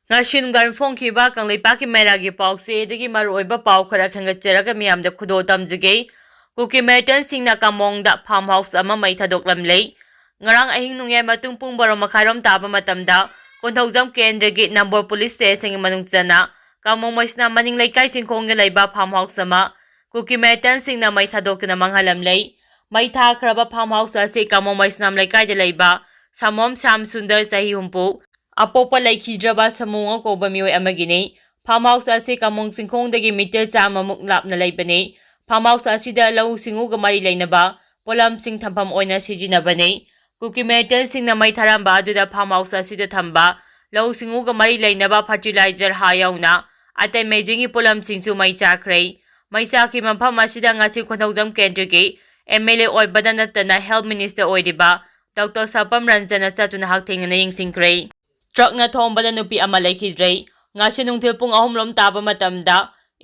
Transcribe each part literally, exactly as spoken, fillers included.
ꯉꯁꯤ ꯅꯨꯡꯗꯥꯡ ꯐꯣꯡꯈꯤꯕ ꯀꯪꯂꯩꯄꯥꯛꯀꯤ ꯃꯩꯔꯥꯒꯤ ꯄꯥꯎꯆꯦꯗꯒꯤ ꯃꯔꯨꯑꯣꯏꯕ ꯄꯥꯎ ꯈꯔ ꯈꯟꯒꯠꯆꯔꯒ ꯃꯤꯌꯥꯝꯗ ꯈꯨꯗꯣꯜ ꯇꯝꯖꯒꯦ꯫ ꯀꯨꯀꯤ ꯃꯤꯂꯤꯇꯦꯟꯁꯤꯡꯅ ꯀꯥꯃꯣꯡꯗ ꯐꯥꯔꯝ ꯍꯥꯎꯁ ꯑꯃ ꯃꯩ ꯊꯥꯗꯣꯛꯂꯝꯂꯦ꯫ ꯉꯔꯥꯡ ꯑꯍꯤꯡ ꯅꯣꯡꯌꯥꯏ ꯃꯇꯨꯡ ꯄꯨꯡ ꯕꯥꯔꯣ ꯃꯈꯥꯏꯔꯣꯝ ꯇꯥꯕ ꯃꯇꯝꯗ ꯀꯣꯟꯊꯧꯖꯝ ꯀꯦꯟꯗ꯭ꯔꯒꯤ ꯅꯝꯕꯣꯜ ꯄꯨꯂꯤꯁ ꯁ꯭ꯇꯦꯁꯟꯒꯤ ꯃꯅꯨꯡ ꯆꯟꯅ ꯀꯥꯃꯣꯡ ꯃꯩꯁꯅꯥꯝ ꯃꯅꯤꯡ ꯂꯩꯀꯥꯏ ꯆꯤꯡꯈꯣꯡꯗ ꯂꯩꯕ ꯐꯥꯔꯝ ꯍꯥꯎꯁ ꯑꯃ ꯀꯨꯀꯤ ꯃꯤꯂꯤꯇꯦꯟꯁꯤꯡꯅ ꯃꯩ ꯊꯥꯗꯣꯛꯇꯨꯅ ꯃꯥꯡꯍꯜꯂꯝꯂꯦ꯫ ꯃꯩ ꯊꯥꯈ꯭ꯔꯕ ꯐꯥꯔꯝ ꯍꯥꯎꯁ ꯑꯁꯤ ꯀꯥꯃꯣꯡ ꯃꯩꯁꯅꯥꯝ ꯂꯩꯀꯥꯏꯗ ꯂꯩꯕ ꯁꯥꯃꯣꯝ ꯁ꯭ꯌꯥꯝ ꯁꯨꯟꯗꯔ, ꯆꯍꯤ ꯍꯨꯝꯐꯨ, ꯑꯄꯣꯛꯄ ꯂꯩꯈꯤꯗ꯭ꯔꯕ ꯁꯃꯨꯡꯉꯣ ꯀꯧꯕ ꯃꯤꯑꯣꯏ ꯑꯃꯒꯤꯅꯤ꯫ ꯐꯥꯔꯝ ꯍꯥꯎꯁ ꯑꯁꯤ ꯀꯥꯃꯣꯡ ꯆꯤꯡꯈꯣꯡꯗꯒꯤ ꯃꯤꯇꯔ ꯆꯥꯝꯃꯃꯨꯛ ꯂꯥꯞꯅ ꯂꯩꯕꯅꯤ꯫ ꯐꯥꯔꯝ ꯍꯥꯎꯁ ꯑꯁꯤꯗ ꯂꯧꯎ ꯁꯤꯡꯎꯒ ꯃꯔꯤ ꯂꯩꯅꯕ ꯄꯣꯠꯂꯝꯁꯤꯡ ꯊꯝꯐꯝ ꯑꯣꯏꯅ ꯁꯤꯖꯤꯟꯅꯕꯅꯤ꯫ ꯀꯨꯀꯤ ꯃꯤꯂꯤꯇꯦꯟꯁꯤꯡꯅ ꯃꯩ ꯊꯥꯔꯝꯕ ꯑꯗꯨꯗ ꯐꯥꯔꯝ ꯍꯥꯎꯁ ꯑꯁꯤꯗ ꯊꯝꯕ ꯂꯧꯎ ꯁꯤꯡꯎꯒ ꯃꯔꯤ ꯂꯩꯅꯕ ꯐꯔꯇꯤꯂꯥꯏꯖꯔ, ꯍꯥꯔ ꯌꯥꯎꯅ ꯑꯇꯩ ꯃꯦꯖꯤꯡꯒꯤ ꯄꯣꯠꯂꯝꯁꯤꯡꯁꯨ ꯃꯩ ꯆꯥꯛꯈ꯭ꯔꯦ꯫ ꯃꯩ ꯆꯥꯛꯈꯤꯕ ꯃꯐꯝ ꯑꯁꯤꯗ ꯉꯁꯤ ꯀꯣꯟꯊꯧꯖꯝ ꯀꯦꯟꯗ꯭ꯔꯒꯤ ꯑꯦꯝ ꯑꯦꯜ ꯑꯦ ꯑꯣꯏꯕꯗ ꯅꯠꯇꯅ ꯍꯦꯜꯊ ꯃꯤꯅꯤꯁꯇꯔ ꯑꯣꯏꯔꯤꯕ ꯗꯣꯛꯇꯔ ꯁꯥꯄꯝ ꯔꯟꯖꯟꯅ ꯆꯠꯇꯨꯅ ꯍꯛꯊꯦꯡꯅꯅ ꯌꯦꯡꯁꯤꯟꯈ꯭ꯔꯦ꯫ ꯇ꯭ꯔꯛꯅ ꯊꯣꯝꯕꯗ ꯅꯨꯄꯤ ꯑꯃ ꯂꯩꯈꯤꯗ꯭ꯔꯦ꯫ ꯉꯁꯤ ꯅꯨꯡꯊꯤꯜ ꯄꯨꯡ ꯑꯍꯨꯝ ꯂꯣꯝ ꯇꯥꯕ ꯃꯇꯝꯗ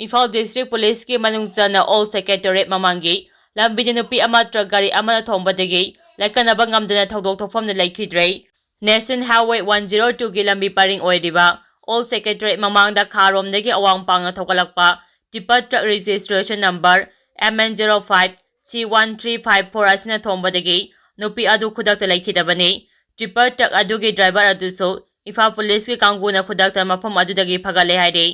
ꯏꯝꯐꯥꯜ ꯗꯤꯁꯇ꯭ꯔꯤꯛ ꯄꯨꯂꯤꯁꯀꯤ ꯃꯅꯨꯡ ꯆꯟꯅ ꯑꯣꯜ ꯁꯦꯀ꯭ꯔꯦꯇꯦꯔꯤꯌꯦꯠ ꯃꯃꯥꯡꯒꯤ ꯂꯝꯕꯤꯗ ꯅꯨꯄꯤ ꯑꯃ ꯇ꯭ꯔꯛ ꯒꯥꯔꯤ ꯑꯃꯅ ꯊꯣꯝꯕꯗꯒꯤ ꯂꯥꯏꯀꯠꯅꯕ ꯉꯝꯗꯅ ꯊꯧꯗꯣꯛ ꯊꯣꯛꯐꯝꯗ ꯂꯩꯈꯤꯗ꯭ꯔꯦ꯫ ꯅꯦꯁꯅꯦꯜ ꯍꯥꯏꯋꯦ ꯋꯥꯟ ꯖꯤꯔꯣ ꯇꯨꯒꯤ ꯂꯝꯕꯤ ꯄꯔꯤꯡ ꯑꯣꯏꯔꯤꯕ ꯑꯣꯜ ꯁꯦꯀ꯭ꯔꯦꯇꯦꯔꯤꯌꯦꯠ ꯃꯃꯥꯡꯗ ꯈꯥꯔꯣꯝꯗꯒꯤ ꯑꯋꯥꯡ ꯄꯥꯡꯅ ꯊꯧꯒꯠꯂꯛꯄ tipper truck registration number M N zero five C one three five four ꯑꯁꯤꯅ ꯊꯣꯝꯕꯗꯒꯤ ꯅꯨꯄꯤ ꯑꯗꯨ ꯈꯨꯗꯛꯇ ꯂꯩꯈꯤꯗꯕꯅꯤ꯫ ꯇꯤꯄꯔ ꯇ꯭ꯔꯛ ꯑꯗꯨꯒꯤ ꯗ꯭ꯔꯥꯏꯚꯔ ꯑꯗꯨꯁꯨ ꯏꯝꯐꯥꯜ ꯄꯨꯂꯤꯁꯀꯤ ꯀꯥꯡꯕꯨꯅ ꯈꯨꯗꯛꯇ ꯃꯐꯝ ꯑꯗꯨꯗꯒꯤ ꯐꯒꯠꯂꯦ ꯍꯥꯏꯔꯤ꯫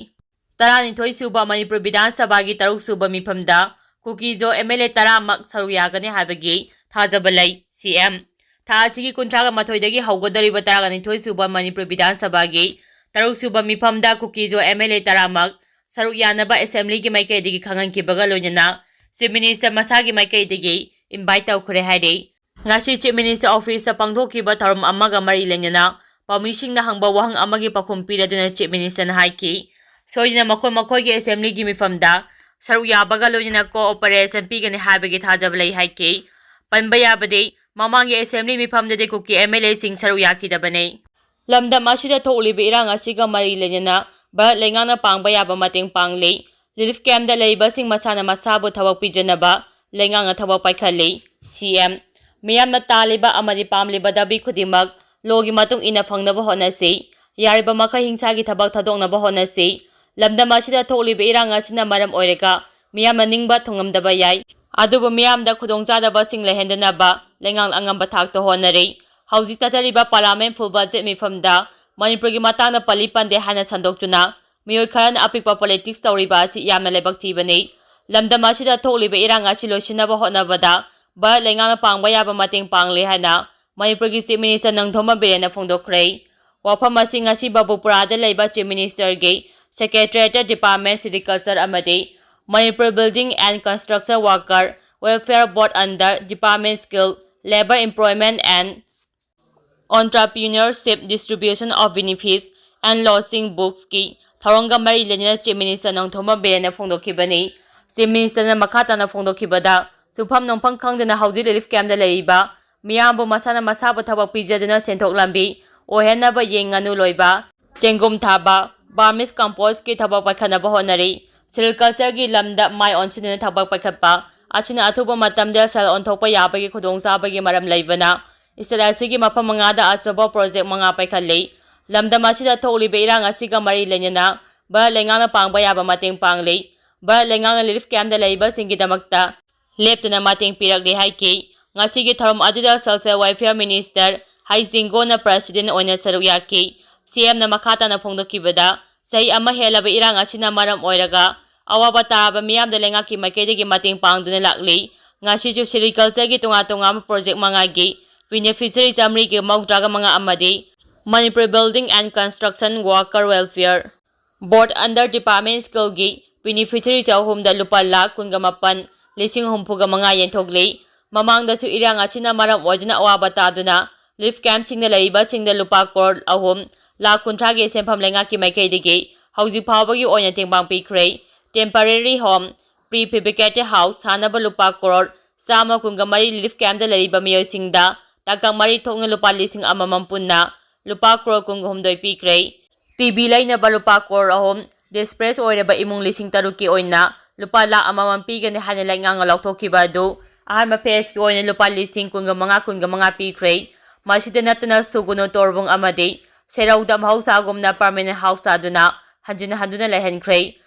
ꯇꯔꯥꯅꯤꯊꯣꯏ ꯁꯨꯕ ꯃꯅꯤꯄꯨꯔ ꯕꯤꯙꯥꯟ ꯁꯚꯥꯒꯤ ꯇꯔꯨꯛ ꯁꯨꯕ ꯃꯤꯐꯝꯗ ꯀꯨꯀꯤꯖꯣ ꯑꯦꯝ ꯑꯦꯜ ꯑꯦ ꯇꯔꯥꯃꯛ ꯁꯔꯨꯛ ꯌꯥꯒꯅꯤ ꯍꯥꯏꯕꯒꯤ ꯊꯥꯖꯕ ꯂꯩ, ꯁꯤ ꯑꯦꯝ꯫ ꯊꯥ ꯑꯁꯤꯒꯤ ꯀꯨꯟꯊ꯭ꯔꯥꯒ ꯃꯥꯊꯣꯏꯗꯒꯤ ꯍꯧꯒꯗꯧꯔꯤꯕ ꯇꯔꯥꯅꯤꯊꯣꯏ ꯁꯨꯕ ꯃꯅꯤꯄꯨꯔ ꯕꯤꯙꯥꯟ ꯁꯚꯥꯒꯤ ꯇꯔꯨꯛ ꯁꯨꯕ ꯃꯤꯐꯝꯗ ꯀꯨꯀꯤꯖꯣ ꯑꯦꯝ ꯑꯦꯜ ꯑꯦ ꯇꯔꯥꯃꯛ ꯁꯔꯨꯛ ꯌꯥꯅꯕ ꯑꯦꯁꯦꯝꯕ꯭ꯂꯤꯒꯤ ꯃꯥꯏꯀꯩꯗꯒꯤ ꯈꯪꯍꯟꯈꯤꯕꯒ ꯂꯣꯏꯅꯅ ꯆꯤꯐ ꯃꯤꯅꯤꯁꯇꯔ ꯃꯁꯥꯒꯤ ꯃꯥꯏꯀꯩꯗꯒꯤ ꯏꯟꯚꯥꯏꯠ ꯇꯧꯈ꯭ꯔꯦ ꯍꯥꯏꯔꯤ꯫ ꯉꯁꯤ ꯆꯤꯐ ꯃꯤꯅꯤꯁꯇꯔ ꯑꯣꯐꯤꯁꯇ ꯄꯥꯡꯊꯣꯛꯈꯤꯕ ꯊꯧꯔꯝ ꯑꯃꯒ ꯃꯔꯤ ꯂꯩꯅꯅ ꯄꯥꯎꯃꯤꯁꯤꯡꯅ ꯍꯪꯕ ꯋꯥꯍꯪ ꯑꯃꯒꯤ ꯄꯥꯎꯈꯨꯝ ꯄꯤꯔꯗꯨꯅ ꯆꯤꯐ ꯃꯤꯅꯤꯁꯇꯔꯅ ꯍꯥꯏꯈꯤ, ꯁꯣꯏꯗꯅ ꯃꯈꯣꯏ ꯃꯈꯣꯏꯒꯤ ꯑꯦꯁꯦꯝꯕ꯭ꯂꯤꯒꯤ ꯃꯤꯐꯝꯗ ꯁꯔꯨꯛ ꯌꯥꯕꯒ ꯂꯣꯏꯅꯅ ꯀꯣꯑꯣꯄꯔꯦꯁꯟ ꯄꯤꯒꯅꯤ ꯍꯥꯏꯕꯒꯤ ꯊꯥꯖꯕ ꯂꯩ ꯍꯥꯏꯈꯤ꯫ ꯄꯟꯕ ꯌꯥꯕꯗꯤ, ꯃꯃꯥꯡꯒꯤ ꯑꯦꯁꯦꯝꯕ꯭ꯂꯤ ꯃꯤꯐꯝꯗꯗꯤ ꯀꯨꯀꯤ ꯑꯦꯝ ꯑꯦꯜ ꯑꯦꯁꯤꯡ ꯁꯔꯨꯛ ꯌꯥꯈꯤꯗꯕꯅꯤ꯫ ꯂꯝꯗꯝ ꯑꯁꯤꯗ ꯊꯣꯛꯂꯤꯕ ꯏꯔꯥꯡ ꯑꯁꯤꯒ ꯃꯔꯤ ꯂꯩꯅꯅ ꯚꯥꯔꯠ ꯂꯩꯉꯥꯛꯅ ꯄꯥꯡꯕ ꯌꯥꯕ ꯃꯇꯦꯡ ꯄꯥꯡꯂꯤ꯫ ꯔꯤꯂꯤꯐ ꯀꯦꯝꯞꯇ ꯂꯩꯔꯤꯕꯁꯤꯡ ꯃꯁꯥꯅ ꯃꯁꯥꯕꯨ ꯊꯕꯛ ꯄꯤꯖꯅꯕ ꯂꯩꯉꯥꯛꯅ ꯊꯕꯛ ꯄꯥꯏꯈꯠꯂꯤ꯫ ꯁꯤ ꯑꯦꯝ꯫ ꯃꯤꯌꯥꯝꯅ ꯇꯥꯜꯂꯤꯕ ꯑꯃꯗꯤ ꯄꯥꯝꯂꯤꯕ ꯗꯥꯕꯤ ꯈꯨꯗꯤꯡꯃꯛ ꯂꯣꯒꯤ ꯃꯇꯨꯡ ꯏꯟꯅ ꯐꯪꯅꯕ ꯍꯣꯠꯅꯁꯤ꯫ ꯌꯥꯔꯤꯕ ꯃꯈꯩ ꯍꯤꯡꯁꯥꯒꯤ ꯊꯕꯛ ꯊꯥꯗꯣꯛꯅꯕ ꯍꯣꯠꯅꯁꯤ꯫ ꯂꯝꯗꯝ ꯑꯁꯤꯗ ꯊꯣꯛꯂꯤꯕ ꯏꯔꯥꯡ ꯑꯁꯤꯅ ꯃꯔꯝ ꯑꯣꯏꯔꯒ ꯃꯤꯌꯥꯝꯅ ꯅꯤꯡꯕ ꯊꯨꯡꯉꯝꯗꯕ ꯌꯥꯏ, ꯑꯗꯨꯕꯨ ꯃꯤꯌꯥꯝꯗ ꯈꯨꯗꯣꯡꯆꯥꯗꯕꯁꯤꯡ ꯂꯩꯍꯟꯗꯅꯕ ꯂꯩꯉꯥꯛꯅ ꯑꯉꯝꯕ ꯊꯥꯛꯇ ꯍꯣꯠꯅꯔꯤ꯫ ꯍꯧꯖꯤꯛ ꯆꯠꯊꯔꯤꯕ Parliament full budget ꯃꯤꯐꯝꯗ ꯃꯅꯤꯄꯨꯔꯒꯤ ꯃꯇꯥꯡꯗ ꯄꯜꯂꯤ ꯄꯟꯗꯦ ꯍꯥꯏꯅ ꯁꯟꯗꯣꯛꯇꯨꯅ ꯃꯤꯑꯣꯏ ꯈꯔꯅ ꯑꯄꯤꯛꯄ politics ꯇꯧꯔꯤꯕ ꯑꯁꯤ ꯌꯥꯝꯅ ꯂꯥꯏꯕꯛ ꯊꯤꯕꯅꯤ꯫ ꯂꯝꯗꯝ ꯑꯁꯤꯗ ꯊꯣꯛꯂꯤꯕ ꯏꯔꯥꯡ ꯑꯁꯤ ꯂꯣꯏꯁꯤꯟꯅꯕ ꯍꯣꯠꯅꯕꯗ ꯚꯥꯔꯠ ꯂꯩꯉꯥꯛꯅ ꯄꯥꯡꯕ ꯌꯥꯕ ꯃꯇꯦꯡ ꯄꯥꯡꯂꯦ ꯍꯥꯏꯅ ꯃꯅꯤꯄꯨꯔꯒꯤ Chief Minister ꯅꯣꯡꯊꯣꯝꯕꯝ ꯕꯤꯔꯦꯟꯅ ꯐꯣꯡꯗꯣꯛꯈ꯭ꯔꯦ꯫ ꯋꯥꯐꯝ ꯑꯁꯤ ꯉꯁꯤ ꯕꯕꯨꯄꯨꯔꯥꯗ ꯂꯩꯕ Chief Ministerꯒꯤ Secretariat Department, Sericulture ꯑꯃꯗꯤ Manipur Building and Construction Worker Welfare Board under Department Skill, Labour, Employment and Entrepreneurship, Distribution of Benefits and Lossing Booksꯀꯤ ꯊꯧꯔꯝꯒ ꯃꯔꯤ ꯂꯩꯅꯅ Chief Minister ꯅꯣꯡꯊꯣꯝꯕꯝ ꯕꯤꯔꯦꯟꯅ ꯐꯣꯡꯗꯣꯛꯈꯤꯕꯅꯤ꯫ Chief Ministerꯅ ꯃꯈꯥ ꯇꯥꯅ ꯐꯣꯡꯗꯣꯛꯈꯤꯕꯗ, ꯁꯨꯡꯐꯝ ꯅꯣꯡꯐꯝ ꯈꯪꯗꯅ ꯍꯧꯖꯤꯛ relief campꯇ ꯂꯩꯔꯤꯕ ꯃꯤꯌꯥꯝꯕꯨ ꯃꯁꯥꯅ ꯃꯁꯥꯕꯨ ꯊꯕꯛ ꯄꯤꯖꯗꯨꯅ ꯁꯦꯟꯊꯣꯛ ꯂꯝꯕꯤ ꯑꯣꯏꯍꯟꯅꯕ ꯌꯦꯟ ꯉꯥꯅꯨ ꯂꯣꯏꯕ, ꯆꯦꯡꯒꯨꯝ ꯊꯥꯕ, vermicompost ꯀꯤ ꯊꯕꯛ ꯄꯥꯏꯈꯠꯅꯕ ꯍꯣꯠꯅꯔꯤ꯫ Sericulture ꯒꯤ ꯂꯝꯗ ꯃꯥꯏ ꯑꯣꯟꯁꯤꯟꯗꯨꯅ ꯊꯕꯛ ꯄꯥꯏꯈꯠꯄ ꯑꯁꯤꯅ ꯑꯊꯨꯕ ꯃꯇꯝꯗ ꯁꯦꯜ ꯑꯣꯟꯊꯣꯛꯄ ꯌꯥꯕꯒꯤ ꯈꯨꯗꯣꯡꯆꯥꯕꯒꯤ ꯃꯔꯝ ꯂꯩꯕꯅ, state ꯑꯁꯤꯒꯤ ꯃꯐꯝ ꯃꯉꯥꯗ ꯑꯆꯧꯕ project ꯃꯉꯥ ꯄꯥꯏꯈꯠꯂꯤ꯫ ꯂꯝꯗꯝ ꯑꯁꯤꯗ ꯊꯣꯛꯂꯤꯕ ꯏꯔꯥꯡ ꯑꯁꯤꯒ ꯃꯔꯤ ꯂꯩꯅꯅ ꯚꯥꯔꯠ ꯂꯩꯉꯥꯛꯅ ꯄꯥꯡꯕ ꯌꯥꯕ ꯃꯇꯦꯡ ꯄꯥꯡꯂꯤ꯫ ꯚꯥꯔꯠ ꯂꯩꯉꯥꯛꯅ relief campꯇ ꯂꯩꯔꯤꯕꯁꯤꯡꯒꯤꯗꯃꯛꯇ ꯂꯦꯞꯇꯅ ꯃꯇꯦꯡ ꯄꯤꯔꯛꯂꯤ ꯍꯥꯏꯈꯤ꯫ ꯉꯁꯤꯒꯤ ꯊꯧꯔꯝ ꯑꯗꯨꯗ Social Welfare Minister ꯍꯩꯁꯤꯡꯒꯣꯅ President ꯑꯣꯏꯅ ꯁꯔꯨꯛ ꯌꯥꯈꯤ꯫ CMꯅ ꯃꯈꯥ ꯇꯥꯅ ꯐꯣꯡꯗꯣꯛꯈꯤꯕꯗ, ꯆꯍꯤ ꯑꯃ ꯍꯦꯜꯂꯕ ꯏꯔꯥꯡ ꯑꯁꯤꯅ ꯃꯔꯝ ꯑꯣꯏꯔꯒ ꯑꯋꯥꯕ ꯇꯥꯔꯕ ꯃꯤꯌꯥꯝꯗ ꯂꯩꯉꯥꯛꯀꯤ ꯃꯥꯏꯀꯩꯗꯒꯤ ꯃꯇꯦꯡ ꯄꯥꯡꯗꯨꯅ ꯂꯥꯛꯂꯤ꯫ ꯉꯁꯤꯁꯨ Sericulture ꯒꯤ ꯇꯣꯉꯥꯟ ꯇꯣꯉꯥꯟꯕ project ꯃꯉꯥꯒꯤ beneficiary ꯆꯥꯃꯔꯤꯒꯤ ꯃꯧꯗ꯭ꯔꯥꯒ ꯃꯉꯥ ꯑꯃꯗꯤ Manipur Building and Construction Worker Welfare Board under Department Skill ꯒꯤ beneficiary ꯆꯍꯨꯝꯗ ꯂꯨꯄꯥ ꯂꯥꯈ ꯀꯨꯟꯒ ꯃꯥꯄꯟ ꯂꯤꯁꯤꯡ ꯍꯨꯝꯐꯨꯒ ꯃꯉꯥ ꯌꯦꯟꯊꯣꯛꯂꯤ꯫ ꯃꯃꯥꯡꯗꯁꯨ ꯏꯔꯥꯡ ꯑꯁꯤꯅ ꯃꯔꯝ ꯑꯣꯏꯗꯨꯅ ꯑꯋꯥꯕ ꯇꯥꯗꯨꯅ relief campꯁꯤꯡꯗ ꯂꯩꯔꯤꯕꯁꯤꯡꯗ ꯂꯨꯄꯥ ꯀ꯭ꯔꯣꯔ ꯑꯍꯨꯝ ꯂꯥꯈ ꯀꯨꯟꯊ꯭ꯔꯥꯒꯤ ꯁꯦꯟꯐꯝ ꯂꯩꯉꯥꯛꯀꯤ ꯃꯥꯏꯀꯩꯗꯒꯤ ꯍꯧꯖꯤꯛ ꯐꯥꯎꯕꯒꯤ ꯑꯣꯏꯅ ꯇꯦꯡꯕꯥꯡ ꯄꯤꯈ꯭ꯔꯦ꯫ Temporary home, prefabricated house ꯁꯥꯅꯕ ꯂꯨꯄꯥ ꯀ꯭ꯔꯣꯔ ꯆꯥꯝꯃ ꯀꯨꯟꯒ ꯃꯔꯤ relief campꯇ ꯂꯩꯔꯤꯕ ꯃꯤꯑꯣꯏꯁꯤꯡꯗ ꯇꯥꯡꯀꯛ ꯃꯔꯤ ꯊꯣꯛꯅ ꯂꯨꯄꯥ ꯂꯤꯁꯤꯡ ꯑꯃꯃꯝ, ꯄꯨꯟꯅ ꯂꯨꯄꯥ ꯀ꯭ꯔꯣꯔ ꯀꯨꯟꯒ ꯍꯨꯝꯗꯣꯏ ꯄꯤꯈ꯭ꯔꯦ꯫ TV ꯂꯩꯅꯕ ꯂꯨꯄꯥ ꯀ꯭ꯔꯣꯔ ꯑꯍꯨꯝ, displaced ꯑꯣꯏꯔꯕ ꯏꯃꯨꯡ ꯂꯤꯁꯤꯡ ꯇꯔꯨꯛꯀꯤ ꯑꯣꯏꯅ ꯂꯨꯄꯥ ꯂꯥꯈ ꯑꯃꯃꯝ ꯄꯤꯒꯅꯤ ꯍꯥꯏꯅ ꯂꯩꯉꯥꯛꯅ ꯂꯥꯎꯊꯣꯛꯈꯤꯕ ꯑꯗꯨ ꯑꯍꯥꯟꯕ phaseꯀꯤ ꯑꯣꯏꯅ ꯂꯨꯄꯥ ꯂꯤꯁꯤꯡ ꯀꯨꯟꯒ ꯃꯉꯥ, ꯀꯨꯟꯒ ꯃꯉꯥ ꯄꯤꯈ꯭ꯔꯦ꯫ ꯃꯁꯤꯗ ꯅꯠꯇꯅ ꯁꯨꯒꯨꯅꯨ ꯇꯣꯔꯕꯨꯡ ꯑꯃꯗꯤ ꯁꯦꯔꯧꯗ ꯃꯍꯧꯁꯥꯒꯨꯝꯅ permanent house ꯁꯥꯗꯨꯅ ꯍꯟꯖꯤꯟ ꯍꯟꯗꯨꯅ ꯂꯩꯍꯟꯈ꯭ꯔꯦ꯫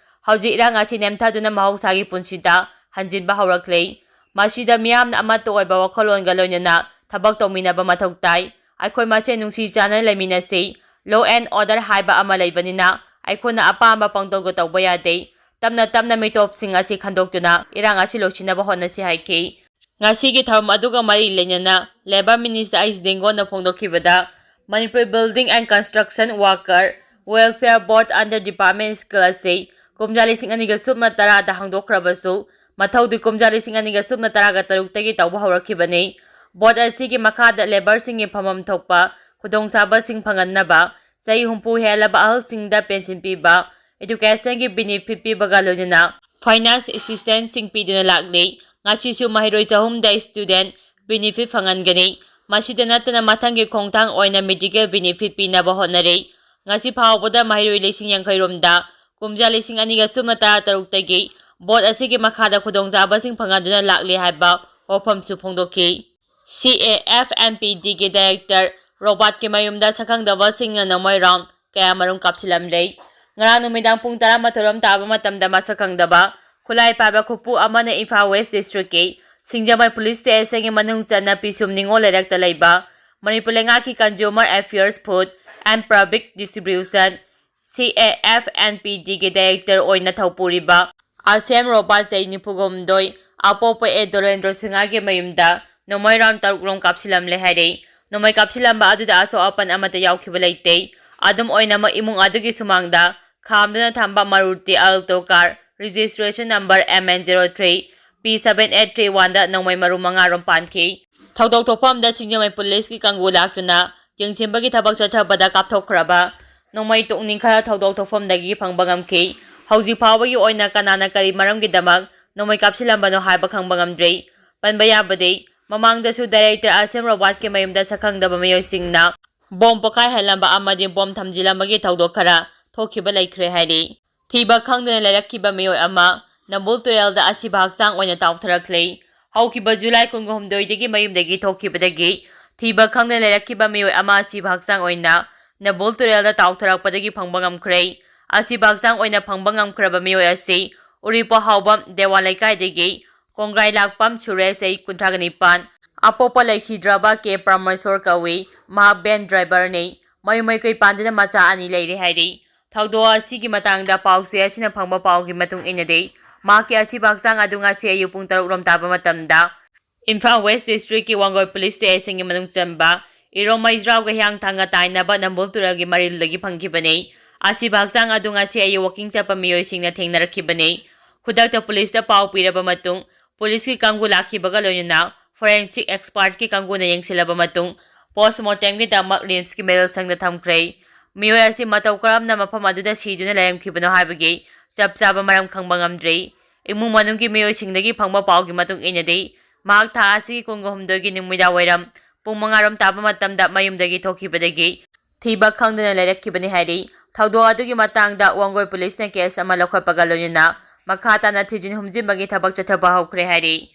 ꯍꯧꯖꯤꯛ ꯏꯔꯥꯡ ꯑꯁꯤ ꯅꯦꯝꯊꯗꯨꯅ ꯃꯍꯧꯁꯥꯒꯤ ꯄꯨꯟꯁꯤꯗ ꯍꯟꯖꯤꯟꯕ ꯍꯧꯔꯛꯂꯦ꯫ ꯃꯁꯤꯗ ꯃꯤꯌꯥꯝꯅ ꯑꯃꯠꯇ ꯑꯣꯏꯕ ꯋꯥꯈꯜꯂꯣꯟꯒ ꯂꯣꯏꯅꯅ ꯊꯕꯛ ꯇꯧꯃꯤꯟꯅꯕ ꯃꯊꯧ ꯇꯥꯏ꯫ ꯑꯩꯈꯣꯏ ꯃꯁꯦꯟ ꯅꯨꯡꯁꯤ ꯆꯥꯟꯅꯅ ꯂꯩꯃꯤꯟꯅꯁꯤ꯫ Law and order ꯍꯥꯏꯕ ꯑꯃ ꯂꯩꯕꯅꯤꯅ ꯑꯩꯈꯣꯏꯅ ꯑꯄꯥꯝꯕ ꯄꯪꯇꯧꯗ ꯇꯧꯕ ꯌꯥꯗꯦ꯫ ꯇꯞꯅ ꯇꯞꯅ ꯃꯤꯇꯣꯞꯁꯤꯡ ꯑꯁꯤ ꯈꯟꯗꯣꯛꯇꯨꯅ ꯏꯔꯥꯡ ꯑꯁꯤ ꯂꯣꯏꯁꯤꯟꯅꯕ ꯍꯣꯠꯅꯁꯤ ꯍꯥꯏꯈꯤ꯫ ꯉꯁꯤꯒꯤ ꯊꯧꯔꯝ ꯑꯗꯨꯒ ꯃꯔꯤ ꯂꯩꯅꯅ Labour Minister ꯑꯩꯆ ꯗꯦꯡꯒꯣꯟꯅ ꯐꯣꯡꯗꯣꯛꯈꯤꯕꯗ, Manipur Building and Construction Worker Welfare Board under Department Scheme ꯑꯁꯤ ꯀꯨꯝꯖꯥ ꯂꯤꯁꯤꯡ ꯑꯅꯤꯒ ꯁꯨꯞꯅ ꯇꯔꯥꯗ ꯍꯥꯡꯗꯣꯛꯈ꯭ꯔꯕꯁꯨ, ꯃꯊꯧꯗꯤ ꯀꯨꯝꯖꯥ ꯂꯤꯁꯤꯡ ꯑꯅꯤꯒ ꯁꯨꯞꯅ ꯇꯔꯥꯒ ꯇꯔꯨꯛꯇꯒꯤ ꯇꯧꯕ ꯍꯧꯔꯛꯈꯤꯕꯅꯤ꯫ Board ꯑꯁꯤꯒꯤ ꯃꯈꯥꯗ labourꯁꯤꯡꯒꯤ ꯐꯪꯐꯝ ꯊꯣꯛꯄ ꯈꯨꯗꯣꯡꯆꯥꯕꯁꯤꯡ ꯐꯪꯍꯟꯅꯕ, ꯆꯍꯤ ꯍꯨꯝꯐꯨ ꯍꯦꯜꯂꯕ ꯑꯍꯜꯁꯤꯡꯗ pension ꯄꯤꯕ, educationꯒꯤ benefit ꯄꯤꯕꯒ ꯂꯣꯏꯅꯅ finance assistanceꯁꯤꯡ ꯄꯤꯗꯨꯅ ꯂꯥꯛꯂꯤ꯫ ꯉꯁꯤꯁꯨ ꯃꯍꯩꯔꯣꯏ ꯆꯍꯨꯝꯗ student benefit ꯐꯪꯍꯟꯒꯅꯤ꯫ ꯃꯁꯤꯗ ꯅꯠꯇꯅ ꯃꯊꯪꯒꯤ ꯈꯣꯡꯊꯥꯡ ꯑꯣꯏꯅ medical benefit ꯄꯤꯅꯕ ꯍꯣꯠꯅꯔꯤ꯫ ꯉꯁꯤ ꯐꯥꯎꯕꯗ ꯃꯍꯩꯔꯣꯏ ꯂꯤꯁꯤꯡ ꯌꯥꯡꯈꯩ ꯔꯣꯝꯗ ꯀꯨꯝꯖꯥ ꯂꯤꯁꯤꯡ ꯑꯅꯤꯒ ꯁꯨꯞꯅ ꯇꯔꯥ ꯇꯔꯨꯛꯇꯒꯤ Board ꯑꯁꯤꯒꯤ ꯃꯈꯥꯗ ꯈꯨꯗꯣꯡꯆꯥꯕꯁꯤꯡ ꯐꯪꯍꯟꯗꯨꯅ ꯂꯥꯛꯂꯤ ꯍꯥꯏꯕ ꯋꯥꯐꯝꯁꯨ ꯐꯣꯡꯗꯣꯛꯈꯤ꯫ C A F N P Dꯒꯤ director ꯔꯣꯕꯥꯔꯠꯀꯤ ꯃꯌꯨꯝꯗ ꯁꯛꯈꯪꯗꯕꯁꯤꯡꯅ ꯅꯣꯡꯃꯩ round ꯀꯌꯥꯃꯔꯨꯝ ꯀꯥꯞꯁꯤꯜꯂꯝꯂꯦ꯫ ꯉꯔꯥꯡ ꯅꯨꯃꯤꯗꯥꯡ ꯄꯨꯡ ꯇꯔꯥꯃꯥꯊꯣꯏ ꯔꯣꯝ ꯇꯥꯕ ꯃꯇꯝꯗ ꯃꯁꯛ ꯈꯪꯗꯕ ꯈꯨꯠꯂꯥꯏ ꯄꯥꯏꯕ ꯈꯨꯄꯨ ꯑꯃꯅ ꯏꯝꯐꯥꯜ West Districtꯀꯤ ꯁꯤꯡꯖꯃꯩ Police Stationꯒꯤ ꯃꯅꯨꯡ ꯆꯟꯅ ꯄꯤꯁꯨꯝ ꯅꯤꯉꯣꯜ ꯂꯩꯔꯛꯇ ꯂꯩꯕ ꯃꯅꯤꯄꯨꯔ ꯂꯩꯉꯥꯛꯀꯤ Consumer Affairs, Food and Public Distribution, C A F N P Dꯒꯤ director ꯑꯣꯏꯅ ꯊꯧꯄꯨꯔꯤꯕ ꯑꯁꯦꯝ ꯔꯣꯕꯥꯔꯠ, ꯆꯍꯤ ꯅꯤꯐꯨ ꯍꯨꯝꯗꯣꯏ, ꯑꯄꯣꯛꯄ ꯑꯦ ꯗꯣꯔꯦꯟꯗ꯭ꯔꯣ ꯁꯤꯡꯍꯒꯤ ꯃꯌꯨꯝꯗ ꯅꯣꯡꯃꯩ round ꯇꯔꯨꯛ ꯔꯣꯝ ꯀꯥꯞꯁꯤꯜꯂꯝꯂꯦ ꯍꯥꯏꯔꯤ꯫ ꯅꯣꯡꯃꯩ ꯀꯥꯞꯁꯤꯜꯂꯝꯕ ꯑꯗꯨꯗ ꯑꯁꯣꯛ ꯑꯄꯟ ꯑꯃꯠꯇ ꯌꯥꯎꯈꯤꯕ ꯂꯩꯇꯦ꯫ ꯑꯗꯨꯝ ꯑꯣꯏꯅꯃꯛ, ꯏꯃꯨꯡ ꯑꯗꯨꯒꯤ ꯁꯨꯃꯥꯡꯗ ꯈꯥꯝꯗꯨꯅ ꯊꯝꯕ Maruti Alto car, registration number M N zero three P seven eight three oneꯗ ꯅꯣꯡꯃꯩ ꯃꯔꯨ ꯃꯉꯥ ꯔꯣꯝ ꯄꯥꯟꯈꯤ꯫ ꯊꯧꯗꯣꯛ ꯊꯣꯛꯐꯝꯗ ꯁꯤꯡꯖꯃꯩ Policeꯀꯤ ꯀꯥꯡꯕꯨ ꯂꯥꯛꯇꯨꯅ ꯌꯦꯡꯁꯤꯟꯕꯒꯤ ꯊꯕꯛ ꯆꯠꯊꯕꯗ ꯀꯥꯞꯊꯣꯛꯈ꯭ꯔꯕ ꯅꯣꯡꯃꯩ ꯇꯣꯛꯅꯤꯡ ꯈꯔ ꯊꯧꯗꯣꯛ ꯊꯣꯛꯐꯝꯗꯒꯤ ꯐꯪꯕ ꯉꯝꯈꯤ꯫ ꯍꯧꯖꯤꯛ ꯐꯥꯎꯕꯒꯤ ꯑꯣꯏꯅ ꯀꯅꯥꯅ ꯀꯔꯤ ꯃꯔꯝꯒꯤꯗꯃꯛ ꯅꯣꯡꯃꯩ ꯀꯥꯞꯁꯤꯜꯂꯝꯕꯅꯣ ꯍꯥꯏꯕ ꯈꯪꯕ ꯉꯝꯗ꯭ꯔꯤ꯫ ꯄꯟꯕ ꯌꯥꯕꯗꯤ, ꯃꯃꯥꯡꯗꯁꯨ director ꯑꯁꯦꯝ ꯔꯣꯕꯥꯔꯠꯀꯤ ꯃꯌꯨꯝꯗ ꯁꯛꯈꯪꯗꯕ ꯃꯤꯑꯣꯏꯁꯤꯡꯅ bomb ꯄꯣꯈꯥꯏꯍꯜꯂꯝꯕ ꯑꯃꯗꯤ bomb ꯊꯝꯖꯤꯜꯂꯝꯕꯒꯤ ꯊꯧꯗꯣꯛ ꯈꯔ ꯊꯣꯛꯈꯤꯕ ꯂꯩꯈ꯭ꯔꯦ ꯍꯥꯏꯔꯤ꯫ ꯊꯤꯕ ꯈꯪꯗꯅ ꯂꯩꯔꯛꯈꯤꯕ ꯃꯤꯑꯣꯏ ꯑꯃ ꯅꯝꯕꯨꯜ ꯇꯨꯔꯦꯜꯗ ꯑꯁꯤꯕ ꯍꯛꯆꯥꯡ ꯑꯣꯏꯅ ꯇꯥꯎꯊꯔꯛꯂꯤ꯫ ꯍꯧꯈꯤꯕ July ꯀꯨꯟꯍꯨꯝꯗꯣꯏꯗꯒꯤ ꯃꯌꯨꯝꯗꯒꯤ ꯊꯣꯛꯈꯤꯕꯗꯒꯤ ꯊꯤꯕ ꯈꯪꯗꯅ ꯂꯩꯔꯛꯈꯤꯕ ꯃꯤꯑꯣꯏ ꯑꯃ ꯑꯁꯤꯕ ꯍꯛꯆꯥꯡ ꯑꯣꯏꯅ ꯅꯝꯕꯨꯜ ꯇꯨꯔꯦꯜꯗ ꯇꯥꯎꯊꯔꯛꯄꯗꯒꯤ ꯐꯪꯕ ꯉꯝꯈ꯭ꯔꯦ꯫ ꯑꯁꯤꯕ ꯍꯛꯆꯥꯡ ꯑꯣꯏꯅ ꯐꯪꯕ ꯉꯝꯈ꯭ꯔꯕ ꯃꯤꯑꯣꯏ ꯑꯁꯤ ꯎꯔꯤꯄꯣꯍꯥꯎꯕꯝ ꯗꯦꯋꯥꯟ ꯂꯩꯀꯥꯏꯗꯒꯤ ꯀꯣꯡꯒ꯭ꯔꯥꯏ ꯂꯥꯛꯄꯝ ꯁꯨꯔꯦꯁ, ꯆꯍꯤ ꯀꯨꯟꯊ꯭ꯔꯥꯒ ꯅꯤꯄꯥꯟ, ꯑꯄꯣꯛꯄ ꯂꯩꯈꯤꯗ꯭ꯔꯕ ꯀꯦ ꯄ꯭ꯔꯃꯦꯁꯣꯔ ꯀꯧꯏ꯫ ꯃꯍꯥꯛ ꯚꯦꯟ ꯗ꯭ꯔꯥꯏꯚꯔꯅꯤ꯫ ꯃꯌꯨꯝ ꯃꯀꯩ ꯄꯥꯟꯗꯨꯅ ꯃꯆꯥ ꯑꯅꯤ ꯂꯩꯔꯦ ꯍꯥꯏꯔꯤ꯫ ꯊꯧꯗꯣꯛ ꯑꯁꯤꯒꯤ ꯃꯇꯥꯡꯗ ꯄꯥꯎꯆꯦ ꯑꯁꯤꯅ ꯐꯪꯕ ꯄꯥꯎꯒꯤ ꯃꯇꯨꯡ ꯏꯟꯅꯗꯤ, ꯃꯍꯥꯛꯀꯤ ꯑꯁꯤꯕ ꯍꯛꯆꯥꯡ ꯑꯗꯨ ꯉꯁꯤ ꯑꯌꯨꯛ ꯄꯨꯡ ꯇꯔꯨꯛ ꯔꯣꯝ ꯇꯥꯕ ꯃꯇꯝꯗ ꯏꯝꯐꯥꯜ ꯋꯦꯁ ꯗꯤꯁꯇ꯭ꯔꯤꯛꯀꯤ ꯋꯥꯡꯒꯣꯏ ꯄꯨꯂꯤꯁ ꯁ꯭ꯇꯦꯁꯟꯒꯤ ꯃꯅꯨꯡ ꯆꯟꯕ ꯏꯔꯣꯝ ꯃꯩꯖ꯭ꯔꯥꯎꯒ ꯍꯤꯌꯥꯡꯊꯥꯡꯒ ꯇꯥꯏꯅꯕ ꯅꯝꯕꯨꯜ ꯇꯨꯔꯦꯜꯒꯤ ꯃꯔꯤꯜꯗꯒꯤ ꯐꯪꯈꯤꯕꯅꯤ꯫ ꯑꯁꯤꯕ ꯍꯛꯆꯥꯡ ꯑꯗꯨ ꯉꯁꯤ ꯑꯌꯨꯛ ꯋꯥꯀꯤꯡ ꯆꯠꯄ ꯃꯤꯑꯣꯏꯁꯤꯡꯅ ꯊꯦꯡꯅꯔꯛꯈꯤꯕꯅꯤ꯫ ꯈꯨꯗꯛꯇ ꯄꯨꯂꯤꯁꯇ ꯄꯥꯎ ꯄꯤꯔꯕ ꯃꯇꯨꯡ, ꯄꯨꯂꯤꯁꯀꯤ ꯀꯥꯡꯕꯨ ꯂꯥꯛꯈꯤꯕꯒ ꯂꯣꯏꯅꯅ ꯐꯣꯔꯦꯟꯁꯤꯛ ꯑꯦꯛꯁꯄꯥꯔꯠꯀꯤ ꯀꯥꯡꯕꯨꯅ ꯌꯦꯡꯁꯤꯜꯂꯕ ꯃꯇꯨꯡ, ꯄꯣꯁꯃꯣꯔꯇꯦꯝꯒꯤꯗꯃꯛ ꯔꯤꯝꯁꯀꯤ ꯃꯦꯔꯨꯜ ꯁꯪꯗ ꯊꯝꯈ꯭ꯔꯦ꯫ ꯃꯤꯑꯣꯏ ꯑꯁꯤ ꯃꯇꯧ ꯀꯔꯝꯅ ꯃꯐꯝ ꯑꯗꯨꯗ ꯁꯤꯗꯨꯅ ꯂꯩꯔꯝꯈꯤꯕꯅꯣ ꯍꯥꯏꯕꯒꯤ ꯆꯞ ꯆꯥꯕ ꯃꯔꯝ ꯈꯪꯕ ꯉꯝꯗ꯭ꯔꯤ꯫ ꯏꯃꯨꯡ ꯃꯅꯨꯡꯒꯤ ꯃꯤꯑꯣꯏꯁꯤꯡꯗꯒꯤ ꯐꯪꯕ ꯄꯥꯎꯒꯤ ꯃꯇꯨꯡ ꯏꯟꯅꯗꯤ, ꯃꯍꯥꯛ ꯊꯥ ꯑꯁꯤꯒꯤ ꯀꯨꯟꯒ ꯍꯨꯝꯗꯣꯏꯒꯤ ꯅꯨꯃꯤꯗꯥꯡ ꯋꯥꯏꯔꯝ ꯄꯨꯡ ꯃꯉꯥ ꯔꯣꯝ ꯇꯥꯕ ꯃꯇꯝꯗ ꯃꯌꯨꯝꯗꯒꯤ ꯊꯣꯛꯈꯤꯕꯗꯒꯤ ꯊꯤꯕ ꯈꯪꯗꯅ ꯂꯩꯔꯛꯈꯤꯕꯅꯤ ꯍꯥꯏꯔꯤ꯫ ꯊꯧꯗꯣꯛ ꯑꯗꯨꯒꯤ ꯃꯇꯥꯡꯗ ꯋꯥꯡꯒꯣꯏ ꯄꯨꯂꯤꯁꯅ ꯀꯦꯁ ꯑꯃ ꯂꯧꯈꯠꯄꯒ ꯂꯣꯏꯅꯅ ꯃꯈꯥ ꯇꯥꯅ ꯊꯤꯖꯤꯟ ꯍꯨꯝꯖꯤꯟꯕꯒꯤ ꯊꯕꯛ ꯆꯠꯊꯕ ꯍꯧꯈ꯭ꯔꯦ ꯍꯥꯏꯔꯤ꯫